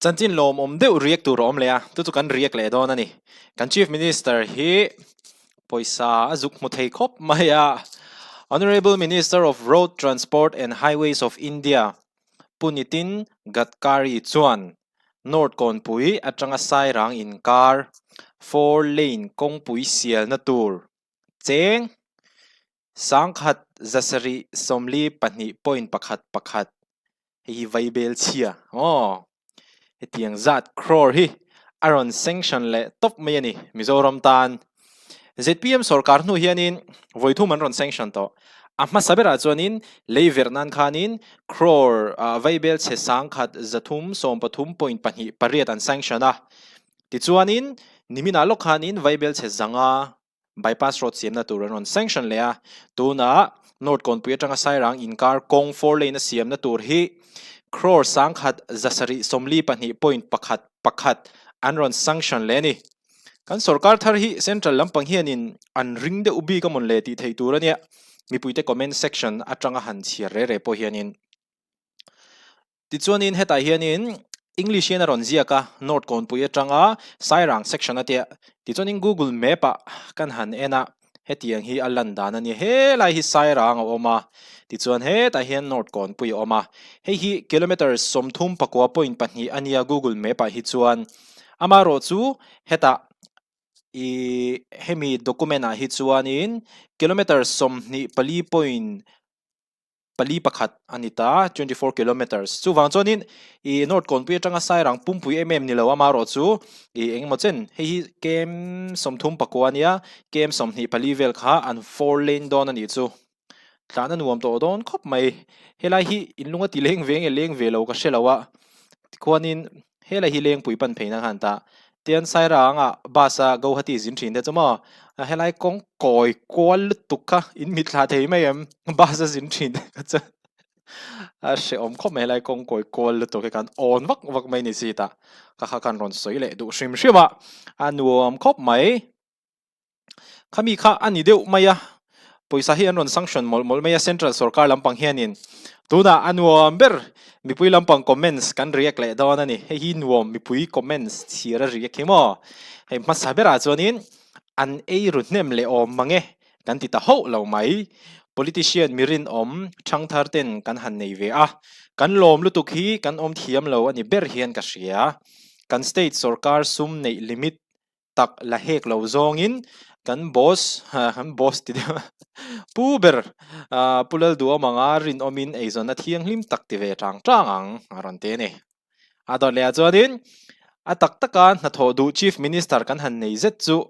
Chanchin lawmawm deuh riak tur a awm leh a, chu chu kan riak leh dawn a ni. Kan Chief Minister hi pawisa a zuk hmu thei khawp mai a. Honourable Minister of Road Transport and Highways of India Pu Nitin Gadkari chuan North Kawnpui atanga Sairang inkar four lane kawngpui sialna tur cheng Sangkhat zasarih 42 point pakhat pakhat hei hi vaibel chhia aw hetiang zat crore hi a rawn sanction leh tawp mai a ni Mizoram tan. ZPM sorkar hnu hianin vawi thum an rawn sanction tawh. A hmasa berah chuanin lei verh nan khanin crore vaibel chhe sangkhat zathum sawmpathum point pahnih pariat an sanction a. Tichuanin niminah lawk khanin vaibel chhe zanga Bypass road siamna tur an rawn sanction leh a, tunah North Kawnpui atanga Sairang inkar kawng four lane a siamna tur hi crore sangkhat zasarih 42 point pakhat pakhat an rawn sanction leh a ni. Kan sorkar thar hi central lampang hianin an ring deuh bik a mawn le tih theih tur a nia, mipuite comment section atanga han chhiar re re pawh hianin. Tichuanin hetah hianin English hian a rawn ziak a, North Kawnpui atanga Sairang section a tia. Tichuanin Google Map ah kan han en a, hetiang hi a lan dan a ni. Helai hi Sairang a awm a, tichuan hetah hian North Kawnpui a awm a. Hei hi kilometre 39 point pahnih a nia Google Map ah hi chuan. Amaherawhchu hetah ih hemi document ah hi chuanin kilometre 24 point pali pakhat a ni ta, 24 kilometres. Chuvang chuanin ih North Kawnpui atanga Sairang pumpui em em ni lo amaherawh chu ih engemaw chen hei hi KM 34 a nia, KM 24 vel kha an four lane dawn a nih chu. Tlan a nuam tawh dawn khawp mai. Helai hi inlung a ti leng ve nge leng ve lo ka hre lo a, tikhuanin Helai hi Lengpui pan pheina khan ta Tian Sairanga bus a Guwahati zin thin te chu maw helai kawng kawi kual lutuk kha in mit thla thei mai em bus a zin thin te kha chu a hrehawm khawp mai helai kawng kawi kual lutuk hi khan awn vak vak mai ni si ta ka kha khan rawn sawi leh duh hrim hrim a a nuam khawp mai. Khami kha a ni deuh mai a, pawisa hi an rawn sanction mawlh mawlh mai a central sorkar lampang hianin tunah a nuam ber mipui lampang comments kan react leh dawn a ni. Hei hi nuam mipui comments chhir a react hi maw? Hei hmasa berah chuanin an ei ru hnem leh awm mang e kan ti ta hauh lo mai. Politician mi rinawm thangthar ten kan han nei ve a, kan lawm lutuk hi kan awm thiam lo a ni ber hian ka hria. Kan state sorkar sum neih limit tak la hek lo zawngin kan boss kan boss ti deuh pu ber Pu Lalduhawm anga rinawmin eizawnna thianghlim tak ti ve tang tang ang a rawn ti a ni. A dawt leh ah chuanin a tak taka hnathawh duh Chief Minister kan han nei zet chu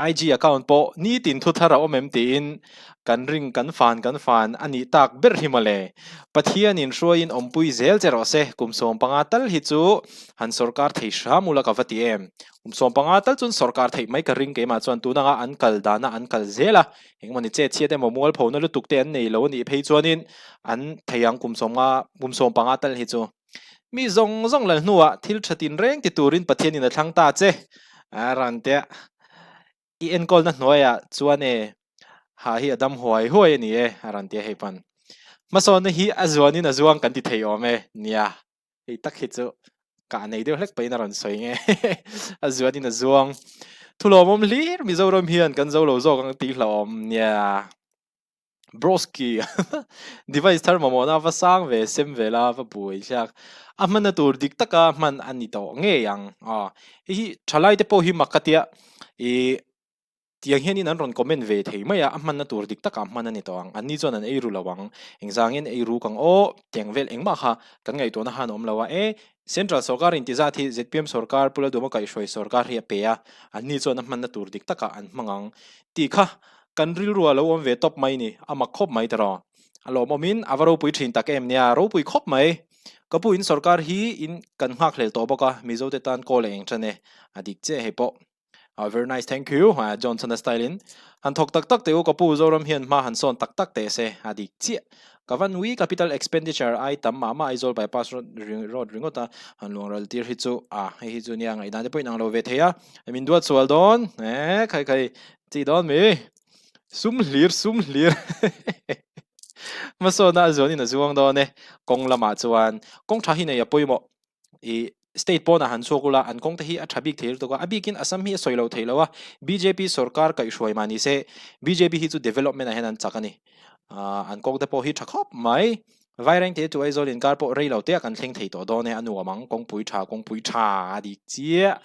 IG account pawh nitin thu thar a awm em tiin kan ring kan fan kan fan a nih tak ber hi mawle. Pathianin hruaiin awmpui zel che rawh se kum 15 tal hi chu han sorkar thei hram ula ka va ti em. Kum 15 tal chuan sorkar theih mai ka ring keimah chuan tun anga an kal dana an kal zel a, engemaw ni chet chhiat emaw mualphona lutuk te an nei lo a nih phei chuanin an thei ang kum 50 kum 15 tal hi chu mi zawng zawng lal hnuah thil tha tinreng ti turin Pathianin a thlang ta che a rawn tia i enkawlna hnuaiah chuan e ha hi a dam huai huai a ni e a rawn tia hei pawn hmasawnna hi a zuanin a zuang kan ti thei awm e nia. Hei tak hi chu kah nei deuh hlek pahin a rawn sawi nge a zuanin a zuang. Thulawmawm hlir Mizoram hian kan zo lo zawk ang tih hlauhawm nia. Broski device thar mamawhna va sang ve sem ve la va buai thlak. A hmanna tur dik taka hman a ni tawh ngei ang. Aw hei hi thalai te pawh hi mak ka tia ih Tiang hianin an rawn comment ve thei mai a, a hmanna tur dik takah hman a ni tawh ang. Anni chuan an ei ru lo ang. Engzangin ei ruk ang aw, tiang vel engmah kha kan ngaihtuahna khan a awm lo a. E, Central sorkar intizat hi zpm sorkar, Pu Lalduhma kaihhruai sorkar hi a pe a, anni chuan a hmanna tur dik takah an hmang ang tih kha kan rilru a lo awm ve tawp mai ni, a mak khawp mai tawh. A lawmawmin a va ropui thin tak em nia, ropui khawp mai. Ka pu in sorkar hi in kan nghakhlel tawh bawk a, Mizote tan kawl a eng tan e, a dik chiah hei pawh. Ah very nice thank you ah Johnson a style in han thawk tak tak teh u ka pu Zoram hian hma han sawn tak tak teh se a dik chiah ka van ui capital expenditure ai tam mah mah Aizawl bypass road road ringawt a han luang ral tir hi chu ah hei hi chu nia ngaihdan te pawh inang lo ve thei a min duat sual dawn eh khai khai chi dawn mi sum hlir sum hlir hmasawnna a zuanin a zuang dawn e kawng lamah chuan kawng tha hi nei a pawimawh ih. State pawnah han chhuak ula, an kawng te hi a tha bik thei lutuk a, a bikin Assam hi a sawi lo thei lo a, bjp sorkar kaihhruai mah ni se, bjp hi chu development ah hian an chak a ni. An kawng te pawh hi tha khawp mai. Vaireng te chu Aizawl inkar pawh rei lo te ah kan thleng thei tawh dawn e, a nuam ang, kawngpui tha, kawngpui tha a dik chiah.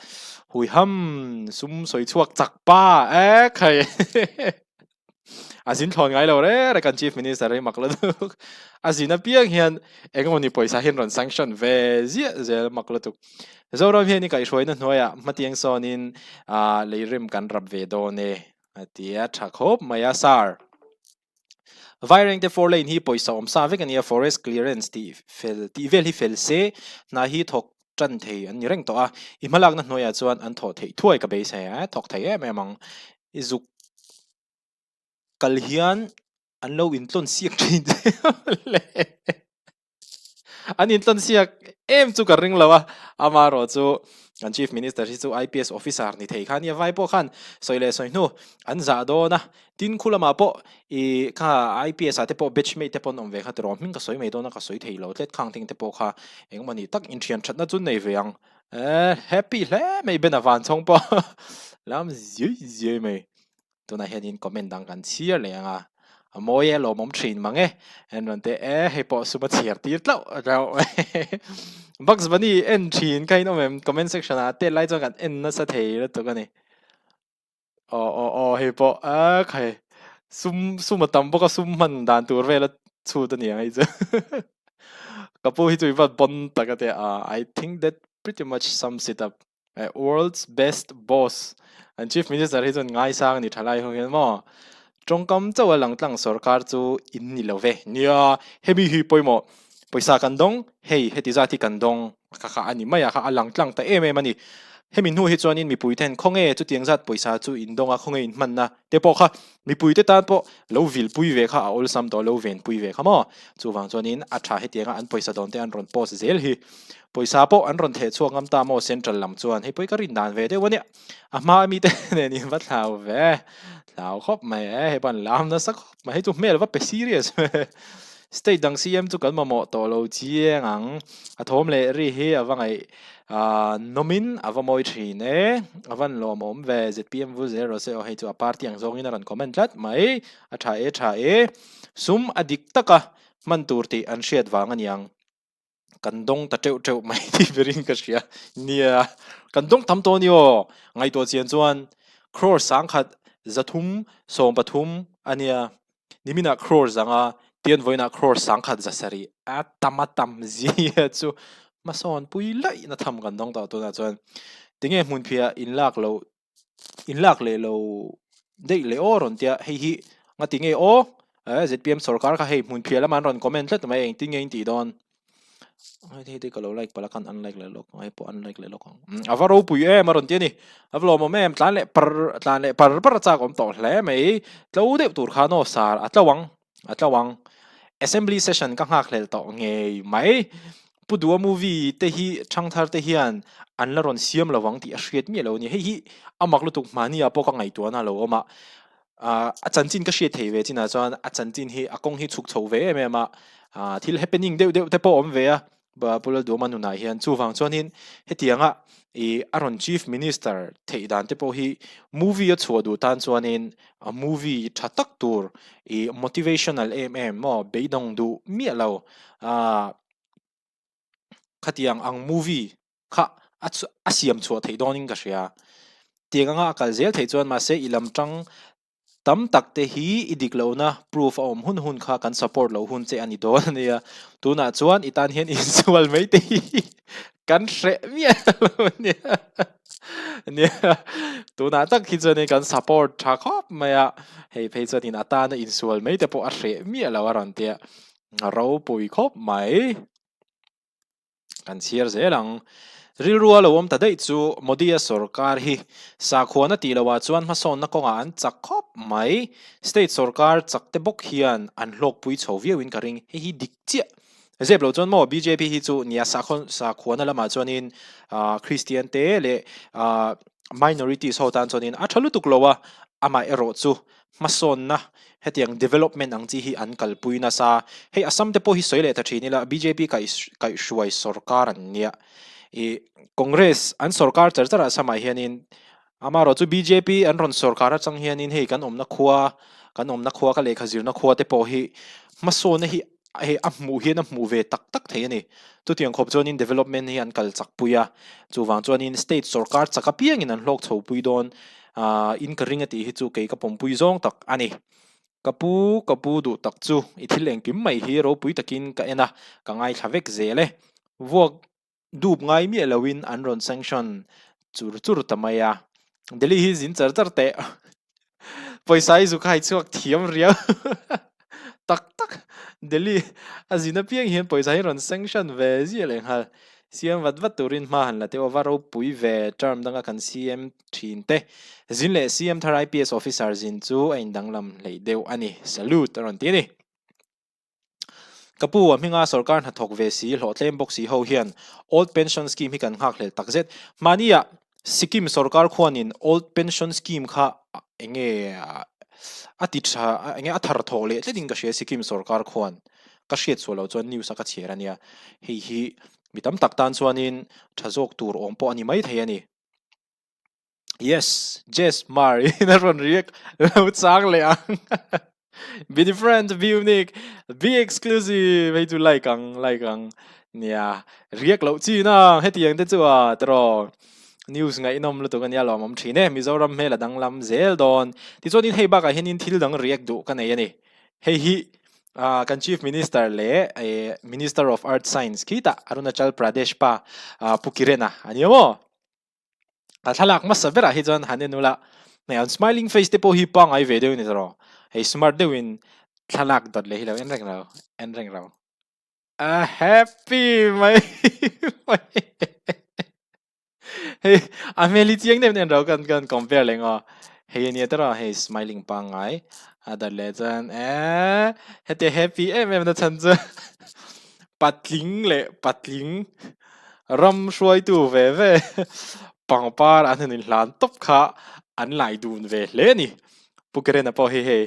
Huiham, sum sawi chhuak chak pa, ekhai. A zin thlawn ngai lo reng reng kan Chief Minister hi mak lutuk. A zin apiang hian eng emawni pawisa hian rawn sanction ve ziah zel mak lutuk. Zoram hian i kaihhruaina hnuaiah hmatiang sawnin leirim kan rap ve dawn e a ti a, tha khawp mai a sir. Vairengte four lane hi pawisa awm sa vek a nia, forest clearance tih fel tih vel hi fel se hna hi thawk tan thei an ni reng tawh a, i hmalakna hnuaiah chuan an thawh theih thuai ka beisei a, thawk thei em em ang. I zuk kal hian an lo intlawn siak thin le. An intlawn siak em chu ka ring lo a, amaherawh chu kan Chief Minister hi chu IPS officer ni thei kha ania, vai pawh khan sawi leh sawi hnu an zah dawn a, tin khu lamah pawh ih kha IPS ah te pawh batch mate te pawh an awm ve kha tiraw, hming ka sawi mai dawn a ka sawi thei lo tlet khang thing te pawh kha engemaw ni tak inthian thatna chu nei ve ang. Eh happy hle mai Ben a van chhawng pawh lam ziai ziai mai tunah hianin comment dang kan chhiar leh ang a a mawi e lawmawm thin mang e en rawn te e hei pawh sum a chhiar tir tlauh tlauh Bugs Bunny en thin kha in awm em comment section ah tel lai chuan kan en nasa thei lutuk a ni Aw aw aw hei pawh a khai sum sum a tam bawk a sum hman dan tur vel a chhut a ni ang hei chu ka pu hi chu i va bon tak a tia a I think that pretty much sums it up world's best boss an chief minister hi chuan ngaisang a ni thalai ho hian maw tawngkam chauh a lang tlang sorkar chu in ni lo ve nia hemi hi pawimawh pawisa kan dawng hei heti zat hi kan dawng Kha kha a ni mai a, kha a lang tlang ta em em a ni. Hemi hnu hi chuanin mipui ten khawnge chutiang zat pawisa chu in dawng a, khawnge in hmanna te pawh kha mipui te tan pawh lo vilpui ve kha a awlsam tawh, lo venpui ve kha maw? Chuvang chuanin a tha hetianga an pawisa dawn te an rawn post zel hi. Pawisa pawh an rawn theh chhuak ngam ta maw central lam chuan hei pawh i ka rin dan ve deuh a nia. A hma ami te nen in va thlau ve, thlau khawp mai e, hei pawh an lam nasa khawp. Mah hei chu hmel va pe serious ve. State dang CM chu kan mamawh tawh lo chiang ang. A thawm leh ri hi a va ngaih nawmin a va mawi thin e. A van lawmawm ve. ZPM vul zel rawh se aw hei chu a party ang zawngin a rawn comment tlat mai. A tha e tha e. Sum a dik taka hman tur tih an hriat vang a niang. Kan dawng ta teuh teuh mai tih berin ka hria. Nia, kan dawng tam tawh a ni aw. Ngaihtuah chian chuan crore sangkhat zathum 13 a nia. Niminah crore zanga tian vawiinah crore sangkhat zasarih a tam a tam zia chu hmasawn pui laih na tham kan dawng tawh tunah chuan. Tinge hmunphiah inlak loh inlak leh lo daih leh aw rawn tia hei hi ngati nge aw eh zpm sorkar kha hei hmun phiah lamah an rawn comment tlat mai engtin nge in tih dawn hei hei te ka lo like palh a khan unlike leh lawk ang hei pawh unlike leh lawk ang a va ropui em a rawn ti a ni a va lawmawm em tlan leh par tlan leh par par a chak awm tawh hle mai tlo deuh tur khan aw sar a tlo ang. A tlo ang. Assembly session ka nghakhlel tawh ngei mai. Pu Dua movie te hi Thangthar te hian an la rawn siam lo ang tih a hriat miah lo a ni. Hei hi a mak lutuk hmani ah pawh ka ngaihtuahna a lo awm a. A chanchin ka hriat thei ve chinah chuan a chanchin hi a kawng hi chhuk chho ve em em a. Thil happening deuh deuh te pawh a awm ve a. Pu Lalduhawma nunah hian chuvang chuanin hetianga ih a rawn Chief Minister theih dan te pawh hi movie a chhuah duh tan chuanin a movie tha tak tur ih motivational em em maw beidawng duh miah lo ah khatiang ang movie kha a a siam chhuah theih dawnin ka hria. Tiang anga a kal zel theih chuan mahse i lam tang Tam tak te hi i dik lohna proof a awm hun hun kha kan support loh hun che a ni dawn a nia. Tunah chuan i tan hian insual mai te hi kan hreh miah lo a nia. Nia, tunah tak hi chuanin kan support tha khawp mai a, hei phei chuanin a tana insual mai te pawh a hreh miah lo a rawn tia, a ropui khawp mai. Kan chhiar zel ang. Rilrua lo awm ta daih chu Modi-a sorkar hi sakhuana tih loah chuan hmasawnna kawngah an chak khawp mai. State sorkar chak te bawk hian an hlawkpui chho viauin ka ring. Hei hi dik chiah. Zep lo chuan maw bjp hi chu nia sakhuana lamah chuanin Christian te leh minorities ho tan chuanin a tha lutuk lo a, amah erawh chu hmasawnna hetiang development ang chi hi an kalpui nasa. Hei Assam te pawh hi sawi leh ta thin ila bjp kaihhruai sorkar an nia. Ih Congress an sorkar char char ah samah hianin amaherawh chu bjp an rawn sorkar atang hianin hei kan awmna khua kan awmna khua ka lehkha zirna khua te pawh hi hmasawnna hi hei a hmuh hian a hmuh ve tak tak thei a ni. Chutiang khawp chuanin development hi an kal chak pui a, chuvang chuanin state sorkar chak apiangin an hlawk chho pui dawn ah in ka ring a tih hi chu kei ka pawmpui zawng tak a ni. Ka pu, ka pu duh tak chu i thil engkim mai hi ropui takin ka en a, ka ngaithla vek zel e. Vuak dup ngai miah loin an rawn sanction chur chur ta mai a. Delhi hi zin char char teh. Pawisa i zu khai chhuak thiam riau. Tak tak. Delhi a zin apiang hian pawisa hi rawn sanction ve ziah leh nghal. CM vat vat turin hma han la teh aw, va ropui ve term danga kan CM thin te. Zin leh CM thar IPS officer zin chu a indanglam hleih deuh a ni. Salute a rawn ti a ni. Ka pu, a hminga sorkar hnathawk ve si, hlawhtlem bawk si ho hian Old Pension Scheme hi kan nghakhlel takzet. Mahnia Sikkim sorkar khuanin Old Pension Scheme kha enge a ti tha, enge a thar thawh leh tletin ka hria Sikkim sorkar khuan. Ka hriat suah loh chuan news a ka chhiar a nia. Hei hi mi tam tak tan chuanin tha zawk tur awm pawh a ni maithei a ni. Yes, Jess Hmar in a rawn react lo chang leh ang. Be different, be unique, be exclusive hei chu like ang, like ang. Nia, react loh chi na hetiang te chu a tiraw. News ngaihnawm lutuk ania lawmawm thin e. Mizoram hmel a danglam zel dawn. Tichuanin hei bakah hianin thil dang react duh ka nei a ni. Hei hi kan Chief Minister leh Minister of Earth Science khitah Arunachal Pradesh pa Pu Kirena a ni maw? A thlalak hmasa berah hi chuan han en ula, hei an smiling face te pawh hi pangngai ve deuh a ni tawh, hei smart deuhin thlalak dawt leh hi lo en reng lo, en reng lo. A happy mai hei a hmel hi chiang deuhin en ro kan kan compare leh ngaw, hei ania tawh hei smiling pangngai a dawt leh chuan eee hetiang happy em em na chhan chu patling leh patling. Ram hruaitu ve ve pangpar an han inhlan tawp kha an lai dun ve hle a ni. Pu Kerena pawh hi hei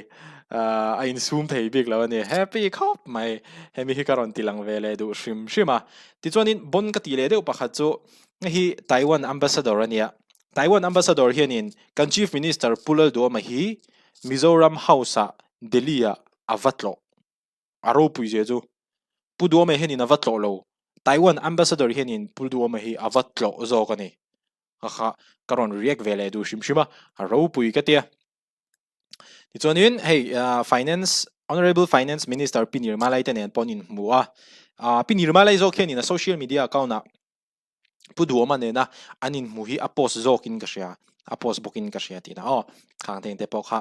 a insum thei bik lo a ni. Happy khawp mai. Hemi hi ka rawn ti lang ve leh duh hrim hrim a. Tichuanin bon ka tih leh deuh pakhat chu hei hi Taiwan Ambassador a nia. Taiwan Ambassador hianin kan Chief Minister Pu Lalduhoma hi Mizoram House-ah Delhi-ah a va tlawh. A ropui zia chu Pu Duhoma hianin a va tlawh lo, Taiwan Ambassador hianin Pu Duhoma hi a va tlawh zawk a ni. Kha kha ka rawn react ve leh duh hrim hrim a, a ropui ka tia. Tichuanin hei Finance, Honourable Finance Minister Pi Nirmalai te nen pawh an inhmu a, Pi Nirmalai zawk hianin a social media account ah Pu Duhoma nena an inhmu hi a post zawkin ka hria, a post bawkin ka hria tihna aw, khang te pawh kha.